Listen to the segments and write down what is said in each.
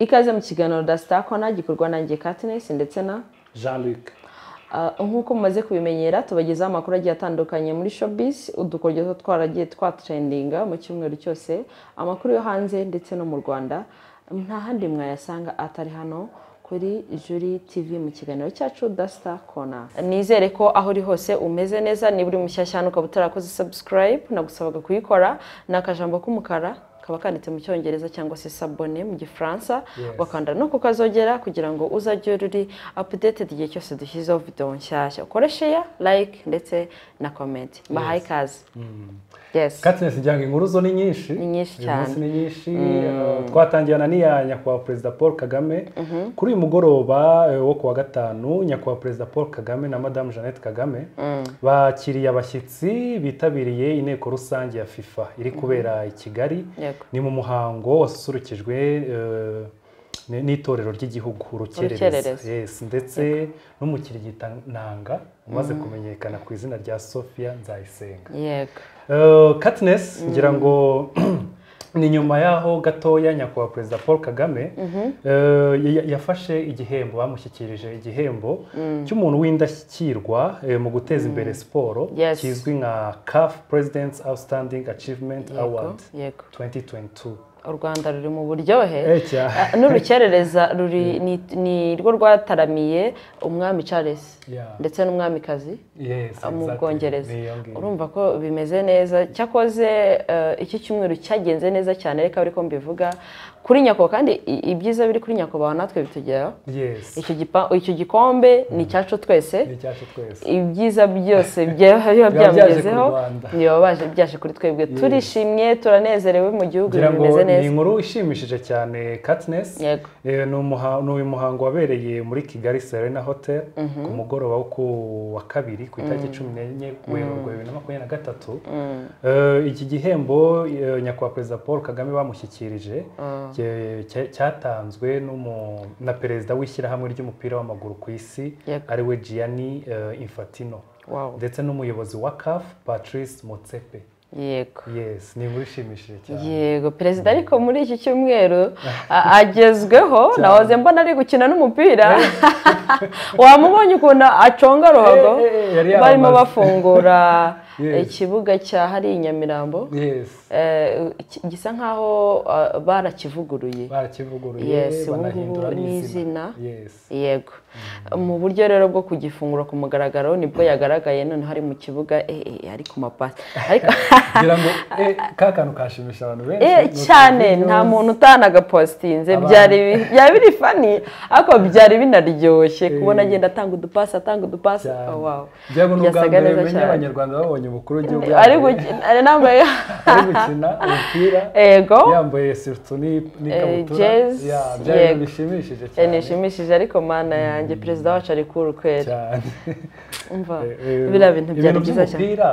Ikaze mu kiganiro The Star Corner gikorwa nanjye Katness ndetse na Jean-Luc. Nk'uko mumaze kubimenyera, tubagezaho amakuru agiye atandukanye muri showbiz, udukoryo twaragiye twatrendinga mu cyumweru cyose, amakuru yo hanze ndetse no mu Rwanda. Nta handi mwayasanga atari hano kuri Juri TV mu kiganiro cyacu The Star Corner. Nizere ko aho uri hose umeze neza. Niba uri mushyashya hano ukaba utarakoze subscribe, nagusabaga kuyikora. Ni akajambo k'umukara kaba kanditse mu Cyongereza cyangwa se s'abonner mu Gifaransa, wakanda no kukazogera kugira ngo uzajye uri updated igihe cyose dushyizeho video nshyashya. Ukore share, like ndetse na comment. Mbahaye ikaze. Yes. Katness, ngira ngo inkuru zo ni nyinshi. Ni nyinshi Uyu cyane. munsi ni nyinshi. Twatangirana n'iya nyakubahwa Perezida Paul Kagame. Kuri uyu mugoroba wo kuwa gatanu, nyakubahwa Perezida Paul Kagame na Madamu Jeannette Kagame bakiriye abashyitsi bitabiriye inteko rusange ya FIFA iri kubera i Kigali. Ni mu muhango wasusurukijwe n'itorero ry'igihugu Urukerereza. Urukerereza. Yes, ndetse n'umukirigitananga umaze kumenyekana ku izina rya Sophia Nzayisenga. Katness, ngira ngo ni nyuma y'aho gatoya nyakubahwa Perezida Paul Kagame yafashe igihembo, bamushyikirije igihembo cy'umuntu w'indashyikirwa mu guteza imbere siporo, kizwi nka CAF President's Outstanding Achievement Award 2022. U Rwanda ruri mu buryohe. Cyane. Ah, n'urukerereza ruri ni rwo rwataramiye umwami Charles ndetse n'umwamikazi mu Bwongereza. Ni iyo ngiyo. Urumva ko bimeze neza. Cyakoze iki cyumweru cyagenze neza cyane, reka ariko mbivuga kuri nyakubahwa, kandi ibyiza biri kuri nyakubahwa natwe bitugeraho. Icyo gikombe ni icyacu twese. Ni icyacu twese. Ibyiza byose biba Biba byaje ku byamugezeho, Rwanda. biba byaje kuri twebwe. Turishimye, turanezerewe mu gihugu, Ngira ibintu ngo bimeze ni neza. inkuru ishimishije cyane, Katness. Ni uyu muhango wabereye muri Kigali Serena Hotel ku mugoroba wo ku wa kabiri, ku itariki 14 Werurwe 2023. Iki gihembo nyakubahwa Perezida Paul Kagame bamushyikirije cyatanzwe na perezida w'ishyirahamwe ry'umupira w'amaguru ku isi, ariwe Gianni Infantino, ndetse n'umuyobozi wa CAF, Patrice Motsepe. Yes, ni inkuru ishimishije cyane. Yego, perezida ariko muri iki cyumweru agezweho. Nahoze mbona ari gukina n'umupira. Wamubonye ukuntu aconga ruhago? Yari Barimo yamaze. bafungura ikibuga cya hariya i Nyamirambo. Gisa nkaho barakivuguruye. Barakivuguruye, Yes, ubu ngubu banahindura n'izina. N'izina. Yego, mu buryo rero bwo kugifungura ku mugaragaro nibwo yagaragaye noneho ari mu kibuga, ari ku mapasi ariko. Ngira ngo ka kantu kashimisha abantu benshi. Ni Cyane. utu Nta videos. muntu utanagapositinze. Byari biri funny, ariko byari binaryoshye kubona agenda atanga udupasi, atanga udupasi. Cyane. Oh, wow. Ngira ngo ni ubwa Byasaga mbere neza menye cyane. Abanyarwanda babonye umukuru w'igihugu Ari yambaye gukina, ari nambaye ari gukina umupira, Ego. yambaye surtout n'ikabutura. Jezi, Yeah, byari yego. ibintu bishimishije cyane. Nishimishije, ariko Mana yanjye, perezida wacu ari cool kweri. Cyane. Umva, biriya bintu byari Ibintu byiza cyane. by'umupira,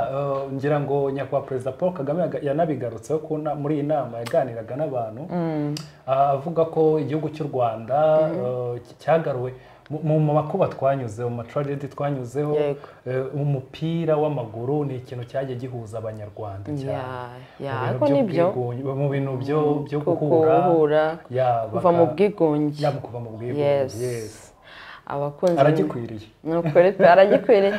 ngira ngo nyakubahwa Perezida Paul Kagame yanabigarutseho muri iyi nama yaganiraga n'abantu, avuga ko igihugu cy'u Rwanda cyagaruwe mu makuba twanyuze, mu ma tragedy twanyuzeho. Umupira w'amaguru ni ikintu cyagiye gihuza Abanyarwanda cyane Ya, mu bintu ariko nibyo. mu bintu byo guhura, guhura, kuva mu bwigunge. Ya, mu kuva mu bwigunge. Abakunzi Aragikwiriye. Ni ukuri pe, aragikwiriye.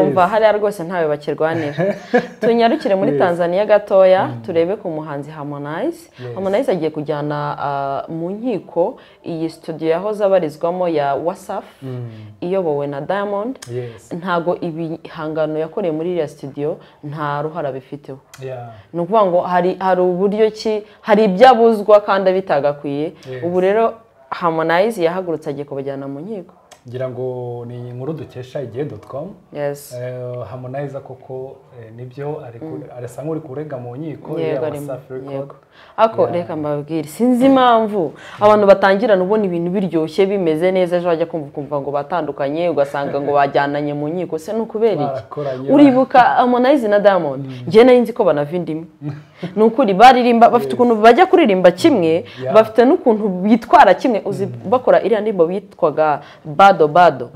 Umva, hariya rwose ntawe bakirwanira. Tunyarukire muri Tanzania gatoya, turebe ku muhanzi Harmonize. Harmonize agiye kujyana mu nkiko iyi studio yahoze abarizwamo ya Wasafi iyobowe na Diamond. Ntago ibihangano yakoreye muri iriya studio nta ruhara bifiteho. Ni ukuvuga ngo hari uburyo ki hari ibyo abuzwa kandi bitagakwiye. Ubu rero Harmonize yahagurutse, agiye kubajyana mu nkiko. Ngira ngo ni inkuru dukesha igihe.com. Harmonize koko nibyo arasa nk'uri kurega mu nkiko Yego, ya arimo. Wasafi Record. Yego. Ariko reka mbabwire, sinzi impamvu abantu batangirana ubona ibintu biryoshye, bimeze neza, ejo wajya kumva ukumva ngo batandukanye, ugasanga ngo bajyananye mu nkiko. Se ni ukubera iki? Barakoranye. Uribuka Harmonize na Diamond? Njye nari nzi ko banava indimi. Ni ukuri baririmba, bafite ukuntu bajya kuririmba kimwe, bafite n'ukuntu bitwara kimwe. Uzi bakora iriya ndirimbo bitwaga Bad bado bado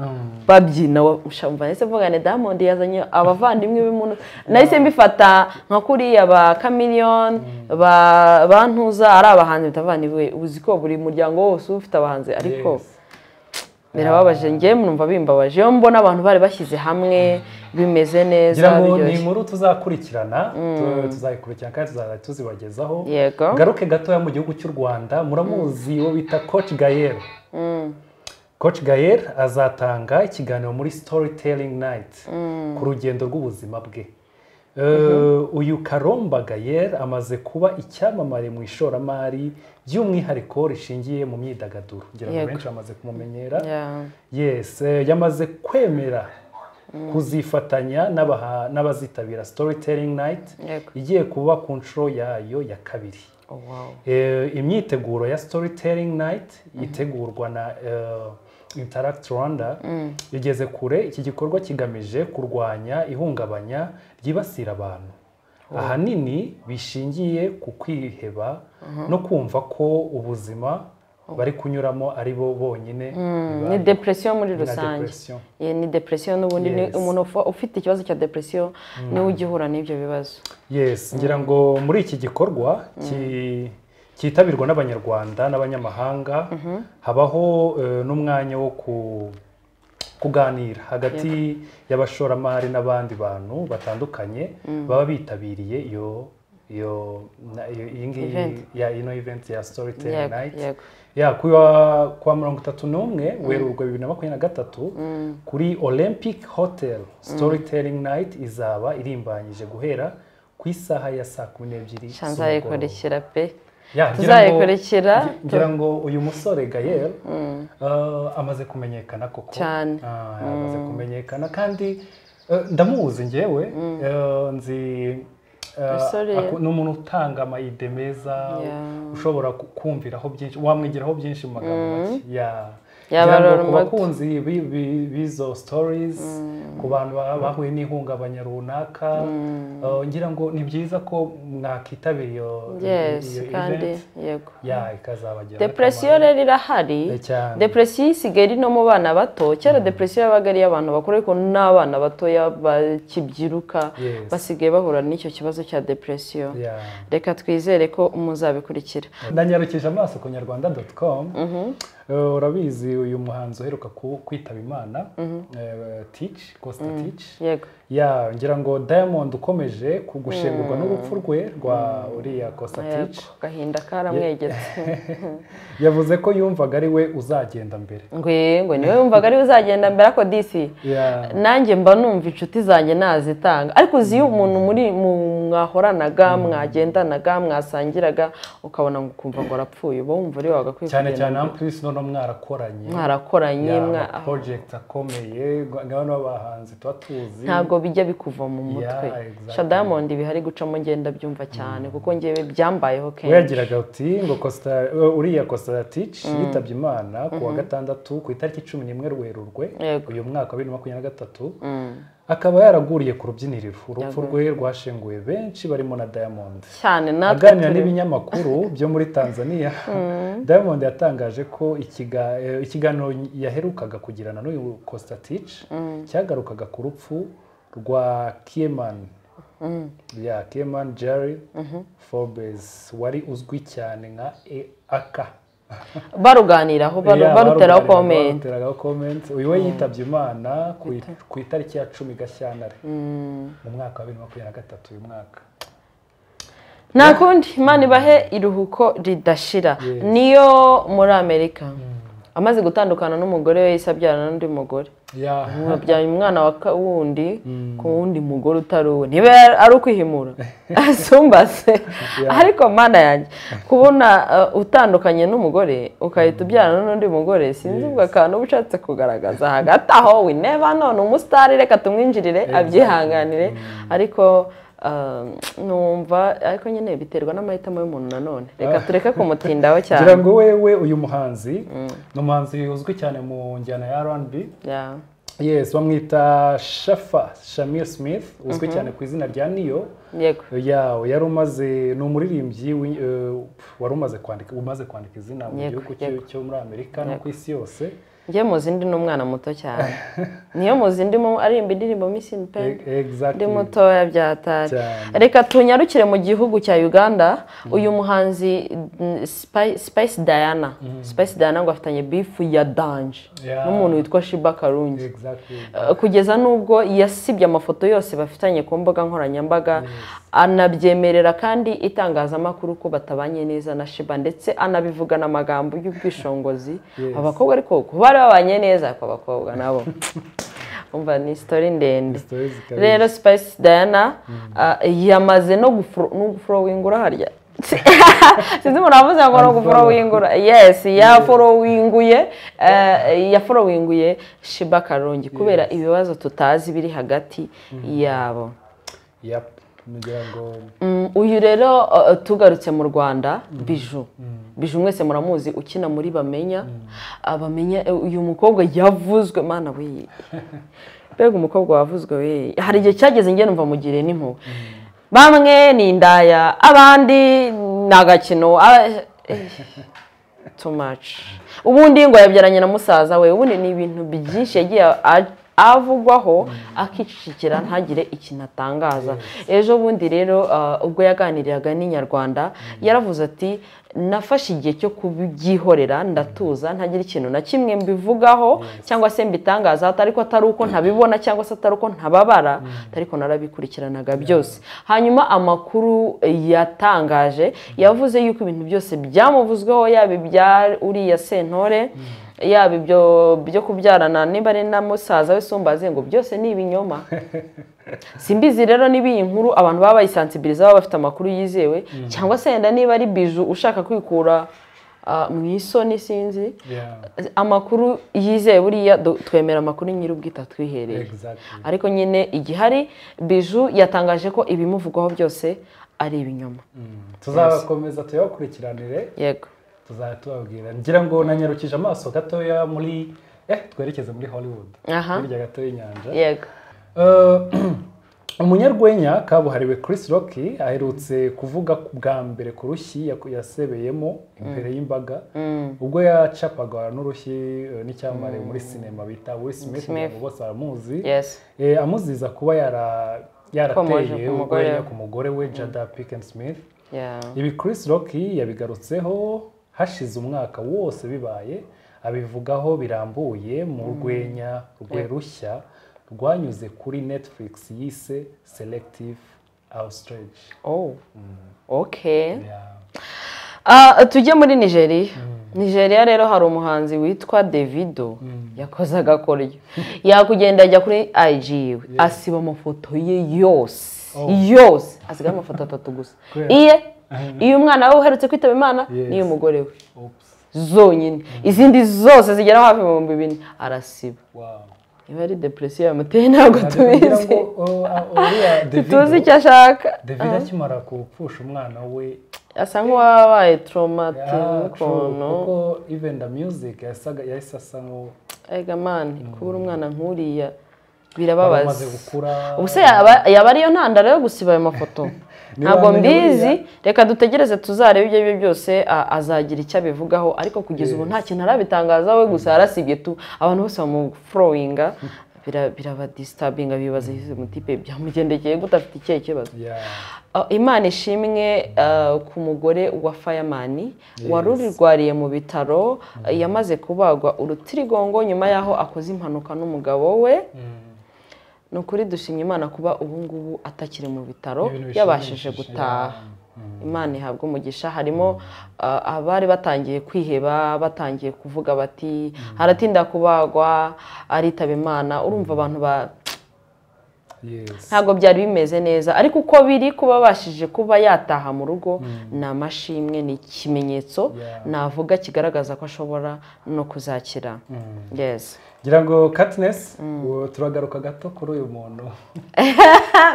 babyina ushamva nahise mvuga ne Diamond yazanye abavandimwe b'umuntu nahise mbifata nka kuriya ba Chameleone ba bantuza ari abahanzi bitavaniwe uzi ko buri muryango wose ufite abahanzi ariko birababaje njye numva bimbabaje iyo mbona abantu bari bashyize hamwe bimeze neza biryoshye. Ni inkuru tuzakurikirana tuzayikurikirana kandi tuzajya tuzibagezaho. Garuke gatoya mu gihugu cy'u Rwanda muramuzi wo bita Coach Gael. Coach Gael azatanga ikiganiro muri Storytelling Night ku rugendo rw'ubuzima bwe. Uyu Karomba Gael amaze kuba icyamamare mu ishoramari by'umwihariko rishingiye mu myidagaduro. Ngira ngo benshi bamaze kumumenyera. Yes, yamaze kwemera kuzifatanya n'abazitabira Storytelling Night igiye kuba ku nshuro yayo ya kabiri. Imyiteguro ya Storytelling Night itegurwa na Interact Rwanda igeze kure. Iki gikorwa kigamije kurwanya ihungabanya ryibasira abantu ahanini bishingiye ku kwiheba no kumva ko ubuzima bari kunyuramo ari bo bonyine. Ni depression muri rusange. Ni depression n'ubundi ni umuntu ufite ikibazo cya depression niwe ugihura n'ibyo bibazo. Yes, ngira ngo muri iki gikorwa cyitabirwa n'abanyarwanda n'abanyamahanga habaho n'umwanya wo kuganira hagati y'abashoramari n'abandi bantu batandukanye baba bitabiriye iyo ino event ya Storytelling Night. Ya kuwa 31 Werurwe 2023 kuri Olympic Hotel Storytelling Night izaba irimbanyije guhera ku isaha ya saa 12. Nzayikurikira pe. Tuzayikurikira. Ngira ngo uyu musore Gael amaze kumenyekana koko cyane. Amaze kumenyekana kandi ndamuzi njyewe nzi ni umuntu utanga amayide meza ushobora kumviraho byinshi wamwigiraho byinshi mu magambo make. Ku bakunzi b'izo stories ku bantu bahuye n'ihungabanya runaka ngira ngo ni byiza ko mwakitabira iyo event. Ikazabageraho. Depression rero irahari. Depression isigaye iri no mu bana bato. Kera depression yabaga ari iy'abantu bakuru ariko n'abana batoya bakibyiruka basigaye bahura n'icyo kibazo cya depression. Reka twizere ko muzabikurikira. Ndanyarukije amaso ku nyarwanda.com. Urabizi uyu muhanzi uheruka kwitaba Imana Teach Costa Teach. Ya ngira ngo Diamond ukomeje kugushengurwa n'urupfu rwe rwa uriya Costa Teach. Gahinda karamwegetse. Yavuze ko yumvaga ari we uzagenda mbere. Ngwe niwe yumvaga ari we uzagenda mbere ako disi. Nanjye mba numva inshuti zanjye nazitanga. Ariko uzi iyo umuntu muri mwahoranaga mwagendanaga mwasangiraga ukabona ngo ukumva ngo arapfuye uba wumva ari wagakwiye cyane cyane en plus none mwarakoranye mwa project akomeye ngabano abahanzi tuba tuzi ntago bijya bikuva mu mutwe. Diamond bihari gucamo ngenda byumva cyane kuko ngewe byambayeho kenshi. Yagiraga uti ngo Costa uriya Costa Teach yitabye Imana ku wa gatandatu ku itariki 11 Werurwe uyu mwaka wa 2023 akaba yaraguriye ku rubyiniriro. Urupfu rwe rwashenguye benshi barimo na Diamond cyane natwe aganira n'ibinyamakuru byo muri Tanzania. Diamond yatangaje ko ikiganiro yaherukaga kugirana n'uyu Costa Teach cyagarukaga ku rupfu rwa Kieman ya Kieman Jerry Forbes wari uzwi cyane nka Aka. Baruganiraho baruteraho comment. Uyu we yitabye Imana ku itariki ya 10 Gashyantare mu mwaka wa 2023 uyu mwaka. Nta kundi Imana ibahe iruhuko ridashira. Niyo muri Amerika amaze gutandukana n'umugore we yisabyarana n'undi mugore. Yabyaye umwana wa wundi ku wundi mugore utari uwe. Niba ari ukwihimura asumbase. Ariko mana yanjye kubona utandukanye n'umugore ukahita ubyarana n'undi mugore sinzi ubwo akantu uba ushatse kugaragaza hagati aho we never know. Ni umusitari reka tumwinjirire abyihanganire ariko numva ariko nyine biterwa n'amahitamo y'umuntu nanone reka tureke kumutindaho cyane. Ngira ngo wewe uyu muhanzi ni umuhanzi uzwi cyane mu njyana ya R&B. Yes, bamwita Shafa Shamir Smith uzwi cyane ku izina rya Niyo. Yego. Yawe yari umaze, ni umuririmbyi wari umaze kwandika, umaze kwandika izina mu gihugu cyo muri Amerika no ku isi yose. Njye muzi ndi n'umwana muto cyane, niyo muzi ndimo aririmba indirimbo Missing Pen. Exactly. Ndi mutoya byatari. Cyane. Reka tunyarukire mu gihugu cya Uganda. Uyu muhanzi Spice Diana, Spice Diana ngo afitanye beef ya danger n'umuntu witwa Sheebah Karungi. Exactly. Kugeza n'ubwo yasibye amafoto yose bafitanye ku mbuga nkoranyambaga, anabyemerera kandi itangazamakuru ko batabanye neza na Sheebah, ndetse anabivuga n'amagambo y'ubwishongozi. Abakobwa ariko bari babanye neza, ariko abakobwa nabo umva ni story ndende. Story zikabije. Rero Spice Diana yamaze no guforowingura harya, sinzi umuntu wavuze ngo no guforowingura. Yes, yaforowinguye, yaforowinguye Sheebah Karungi kubera ibibazo tutazi biri hagati yabo. Yep. Ngira ngo Uyu rero tugarutse mu Rwanda, Bijou. Bijou mwese muramuzi, ukina muri Bamenya. Abamenya uyu mukobwa yavuzwe, mana we. Mbega umukobwa wavuzwe we. Hari igihe cyageze njye numva mugiriye n'impuhwe. Bamwe ni indaya, abandi ni agakino. Too much. Ubundi ngo yabyaranye na musaza we, ubundi ni ibintu byinshi yagiye avugwaho akicikira ntagire ikintu atangaza. Ejo bundi rero ubwo yaganiriraga n'Inyarwanda yaravuze ati nafashe igihe cyo kubyihorera, ndatuza ntagira ikintu na kimwe mbivugaho cyangwa se mbitangaza, ariko atari uko ntabibona cyangwa se atari uko ntababara, ariko narabikurikiranaga byose. Hanyuma amakuru yatangaje yavuze yuko ibintu byose byamuvuzweho, yaba ibya uriya Sentore, yaba ibyo byo kubyarana niba ari na musaza we Sumbaze, ngo byose ni ibinyoma. Simbizi rero niba iyi nkuru abantu baba bayisansibiliza, baba bafite amakuru yizewe, cyangwa se yenda niba ari Bijou ushaka kwikura mu isoni, sinzi. Amakuru yizewe buriya twemera amakuru nyir'ubwite twihereye. Exactly. Ariko nyine igihari, Bijou yatangaje ko ibimuvugwaho byose ari ibinyoma. Tuzakomeza tuyakurikiranire. Yego. Tuzajya tubabwira. Ngira ngo nanyarukije amaso gatoya muri twerekeze muri Hollywood. Hirya gato y'inyanja. Yego. Umunyarwenya kabuhariwe Chris Rock aherutse kuvuga bwa mbere ku rushyi yasebeyemo imbere y'imbaga, ubwo yacapaga n'urushyi n'icyamamare muri sinema bita Will Smith, ngo bose baramuzi. Yes. Amuziza kuba yarateye urwenya ku mugore we Jada Pinkett Smith. Ibi Chris Rock yabigarutseho hashize umwaka wose bibaye, abivugaho birambuye mu rwenya rwe rushya rwanyuze kuri Netflix yise Selective Outrage. Oh. Okay. Tujye muri Nigeria. Nigeria rero hari umuhanzi witwa Davido yakoze agakoryo. Yakugenda ajya kuri IG yiwe, asiba amafoto ye yose. Yose. Asiga amafoto atatu gusa. Iye, iyo umwana we uherutse kwitaba Imana, niyo umugore we. Zonyine. Izindi zose zigera hafi 4000 arasiba. Wow. Niba ari depression yamuteye ntabwo tubizi. Tuzi icyo ashaka. Davido akimara gupfusha umwana we asa nk'uwabaye traumatised ukuntu. Kuko even the music yahise asa nko ega man, kubura umwana nk'uriya birababaza. Ubuse yaba ariyo ntandaro yo gusiba ayo mafoto. Ntabwo mbizi, reka dutegereze tuzarebe ibyo byo byose azagira icyo abivugaho, ariko kugeza ubu nta kintu arabitangaza we, gusa yarasibye tu abantu bose bamuflowinga biraba disturbinga, bibaza mutipe byamugendekeye gute, afite ikihe kibazo. Imana ishimwe ku mugore wa Fireman wari urwariye mu bitaro, yamaze kubagwa urutirigongo nyuma yaho akoze impanuka n'umugabo we. Ni ukuri dushimye Imana kuba ubu ngubu atakiri mu bitaro, yabashije gutaha. Imana ihabwa umugisha. Harimo abari batangiye kwiheba, batangiye kuvuga bati haratinda kubagwa, aritaba Imana. Urumva abantu ntabwo byari bimeze neza, ariko uko biri kuba bashije kuba yataha mu rugo ni amashimwe, ni ikimenyetso navuga kigaragaza ko ashobora no kuzakira. Yes. Ngira ngo Katness, turagaruka gato kuri uyu muntu.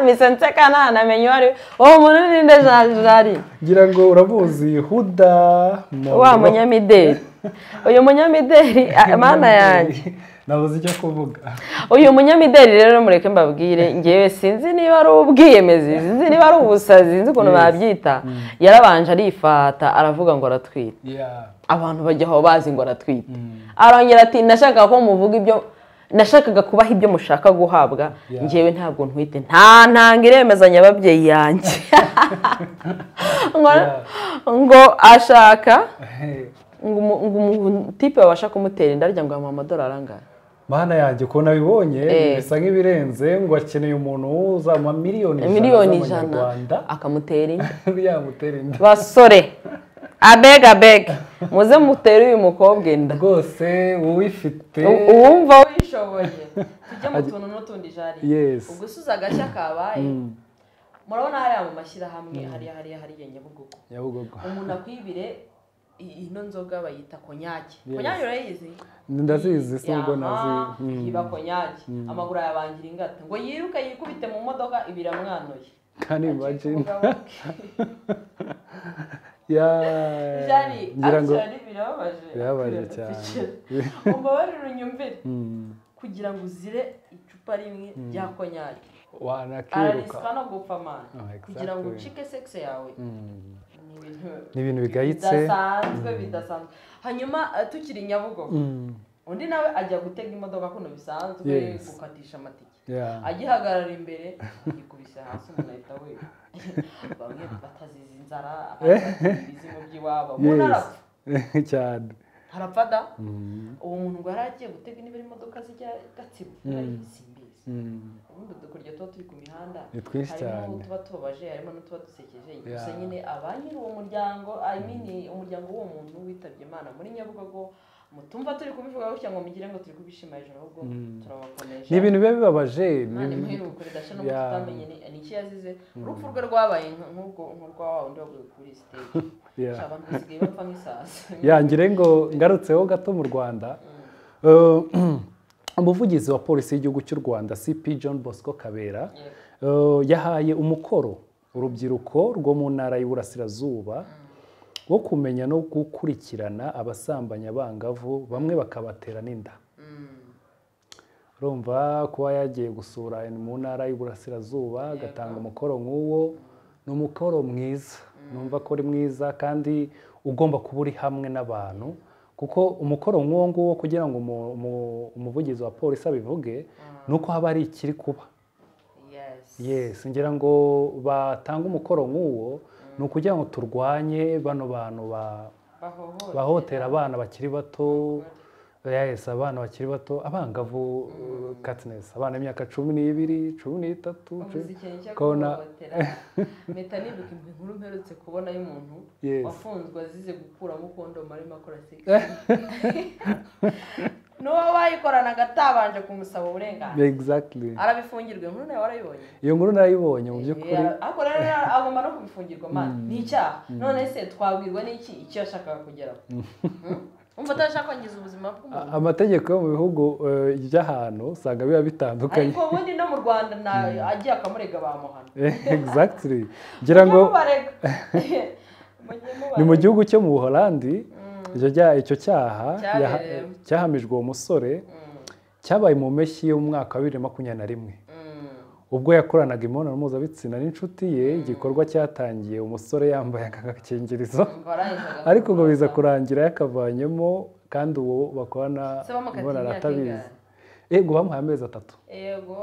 Mise nseka ntanamenye uwo ari we. Uwo muntu ni nde Jari? Ngira ngo uramuzi, Huda wa munyamideli. Uyu munyamideli mana yanjye nabuze icyo kuvuga. Uyu munyamideli rero mureke mbabwire, ngewe sinzi niba ari ubwiyemezi, sinzi niba ari ubusazi, sinzi ukuntu babyita. Yarabanje arifata aravuga ngo aratwite. Abantu bajya aho bazi ngo aratwite. Arongera ati nashakaga ko muvuga ibyo nashakaga kubaha ibyo mushaka guhabwa, ngewe ntabwo ntwite, nta ntanga iremezanya ababyeyi yanjye. Ngo ashaka ngo umutipe babasha kumutera inda arya ngo amuha amadolari angahe? Mana yanjye ukuntu abibonye bisa nk'ibirenze, ngo akeneye umuntu uzamuha miliyoni 100 akamutera inda. Yamutera inda. Basore abeg abeg muze mutere uyu mukobwa inda rwose, uwifite uwumva wishoboye. Tujye mu tuntu n'utundi jari. Ubwo usuza agashya kabaye. Murabona hariya mu mashyirahamwe hariya hariya hariya Nyabugogo. Nyabugogo. Umuntu akwibire ino nzoga bayita konyage. Konyage urayizi? Ndazizi sinubwo nazi. Yiba konyage. Amaguru yabangira ingata ngo yiruke yikubite mu modoka ibiramwanuye. Can you imagine? Jari, actually birababaje. Birababaje cyane. Umbabarire unyumvire. Kugira ngo uzire icupa rimwe rya konyage. Wanakiruka. Arariska no gupfa man. Kugira ngo ucike sex yawe. Ni ibintu bigayitse. Bidasanzwe bidasanzwe. Hanyuma tukiri Nyabugogo. Undi nawe ajya gutega imodoka kuno bisanzwe gukatisha amatike. Agihagarara imbere yikubise hasi umuntu ahita we. Bamwe bataziza inzara, abandi mu by'iwabo. Umuntu arapfa. Cyane. Harapfa da. Uwo muntu ngo yaragiye gutega niba imodoka zijya Gatsibo, simbizi. Ubundi udukoryo tuba turi ku mihanda. Harimo tuba tubabaje, harimo n'utuba dusekeje. Gusa nyine abanyiri uwo muryango, I mean umuryango w'uwo muntu witabye Imana muri Nyabugogo, mutumva turi kubivuga gutya ngo mugire ngo turi kubishima hejuru, ahubwo turabakomeje. Ni ibintu biba bibabaje. Imana imuhe ridasha no tutamenye ni iki yazize. Urupfu rwe rwabaye nk'ubwo nk'urwa wa wundi waguye kuri stage. Abantu basigaye bapfa nk'isazi. Yangire ngo ngarutseho gato mu Rwanda. Umuvugizi wa polisi y'igihugu cy'u Rwanda CP John Bosco Kabera yahaye umukoro urubyiruko rwo mu ntara y'Iburasirazuba wo kumenya no gukurikirana abasambanya abangavu bamwe bakabatera n'inda. Urumva kuba yagiye gusura mu ntara y'Iburasirazuba agatanga umukoro nk'uwo, ni umukoro mwiza. Numva ko ari mwiza kandi ugomba kuba uri hamwe n'abantu, kuko umukoro nk'uwo nguwo kugira ngo umuvugizi wa polisi abivuge nuko haba ari ikiri kuba. Yes, ngira ngo batanga umukoro nk'uwo ni ukugira ngo turwanye bano bantu bahotera abana bakiri bato. Yes, abana bakiri bato, abangavu Katness, abana imyaka 12, 13, kona meta nibuka inkuru mperutse kubona y'umuntu wafunzwe azize gukuramo kondom arimo akora sex. N'uwo bayikoranaga atabanje kumusaba uburenganzira. Exactly. Arabifungirwa. Inkuru nawe warayibonye? Iyo nkuru narayibonye mu by'ukuri. Ariko rero agomba no kubifungirwa man. Ni icyaha. None se twabwirwa n'iki icyo yashakaga kugeraho? Umva atashaka kwangiza ubuzima bw'umuntu. Amategeko yo mu bihugu by'ahantu usanga biba bitandukanye. Ariko ubundi no mu Rwanda agiye akamurega bamuhana. Exactly. Ngira ngo ni mu gihugu cyo mu Buholandi. Icyo cyaha cyahamijwe uwo musore cyabaye mu mpeshyi y'umwaka wa 2021 ubwo yakoranaga imibonano mpuzabitsina n'inshuti ye. Igikorwa cyatangiye umusore yambaye agakingirizo ariko ngo biza kurangira yakavanyemo, kandi uwo bakorana imibonano atabizi. Yego, bamuhaye amezi 3. Yego.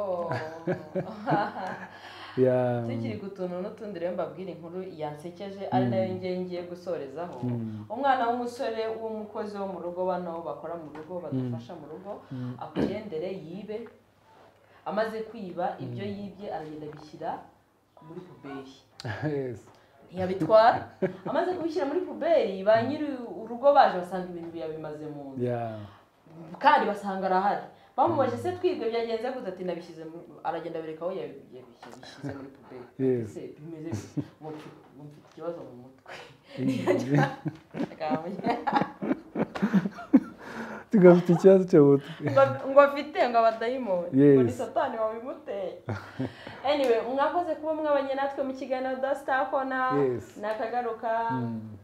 Tukiri ku tuntu n'utundi rero mbabwira inkuru yansekeje ari nayo ngiye gusorezaho. Umwana w'umusore w'umukozi wo mu rugo, bano bakora mu rugo badufasha mu rugo, akugendere yibe. Amaze kwiba ibyo yibye aragenda bishyira muri puberi. Ntiyabitwara. Amaze kubishyira muri puberi, ba nyiri urugo baje basanga ibintu yabimaze mu nzu. Kandi basanga arahari. Bamubaje se twibwe byagenze gute, ati nabishyize aragenda bereka aho yabishyize muri puberi. Se bimeze ngo mfite ikibazo mu mutwe. Tugafite ikibazo cyo mu mutwe. Ngo afite ngo abadayimoni, ngo ni Satani wabimuteye. Anyway, mwakoze kuba mwabanye natwe mu kiganiro The Star Corner. Nakagaruka,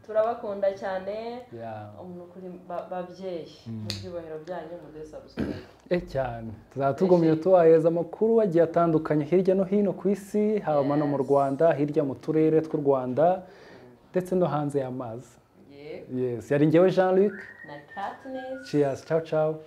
turabakunda cyane. Ni ukuri, babyeyi, mu byubahiro byanyu muduhe subscribe. Cyane, tuzaba tugumye tubaheza amakuru agiye atandukanye hirya no hino ku isi, haba no mu Rwanda, hirya mu turere tw'u Rwanda ndetse no hanze y'amazi. Yes, yari njyewe Jean Luc na Katniss. Cheers, ciao ciao.